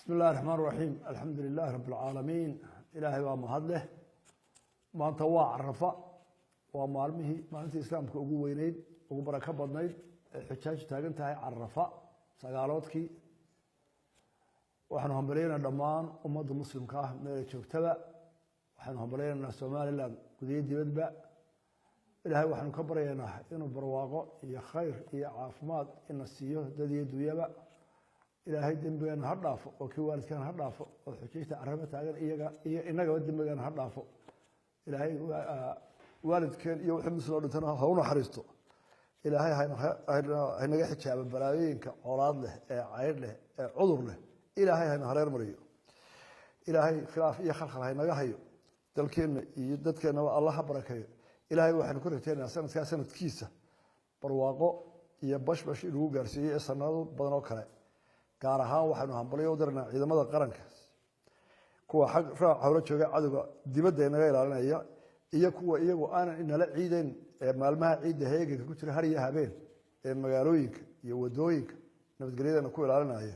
Bismi illahi raxmaan raxiim. Alxamdu lilahi rabi alcaalamiin. Ilaahay baa mahad leh. Maanta waa Carafa, waa maalmihii maalintii Islaamka ugu weyneyd, ugu barako badnayd, ee xujaaju taagan tahay Carafa sagaaloodkii. Waxaanu hambalyaynaa dhammaan ummadda Muslimka ah meelay joogtaba. Waxaanu hambalyaynaynaa Somaliland gudiyo dibadba. Ilaahay waxaanu ka baryaynaa inuu barwaaqo iyo khayr iyo caafimaad ina siiyo, dad iyo dunyaba. Ilaahay dembigeena ha dhaafo oo kii waalidkeena ha dhaafo, oo xujayta Carabo taagan iyaga iyo inagaba dembigeena ha dhaafo. Ilaahay waalidkeen iyo wixii Muslim oo dhintana ha u naxariisto. Ilaahay haynaga xijaabo balaayooyinka colaad leh, ee cayr leh, ee cudur leh. Ilaahay hayna hareer mariyo. Ilaahay khilaaf iyo khalkhal haynaga hayo. Dalkeenna iyo dadkeennaba Allah ha barakeeyo. Ilaahay waxaynu ku rajaynaynaa sanadkaa sanadkiisa barwaaqo iyo bashbash inagu gaarsiiyey ee sanado badan oo kale. Gaar ahaan waxaynu hambalyo u diraynaa ciidamada qaranka, kuwa xag raac hore jooga, cadowga dibadda inaga ilaalinaya, iyo kuwa iyagu aanan inala ciideyn ee maalmaha ciidda heeganka ku jira har iyo habeen, ee magaalooyinka iyo wadooyinka nabadgelyadana ku ilaalinaya,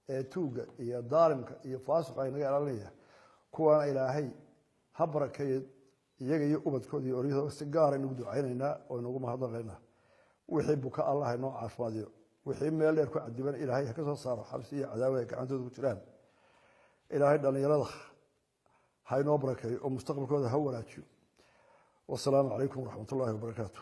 ee tuugga iyo daalimka iyo faasuqa inaga ilaalinaya. Kuwaana Ilaahay ha barakeeyo iyaga iyo ubadkooda iyo oryahooda. Si gaara inagu ducaynaynaa oo inagu mahadnaqaynaa. Wixii buka, Allah inoo caafimaadiyo. Wixii meel dheer ku cadiban, Ilaahay ha ka soo saaro xabsi iyo cadaawa ay gacantooda ku jiraan. Ilaahay dhallinyarada ha inoo barakeeyo oo mustaqbalkooda ha wanaajiyo. Wasalaamu calaykum waraxmat ullahi wabarakaatu.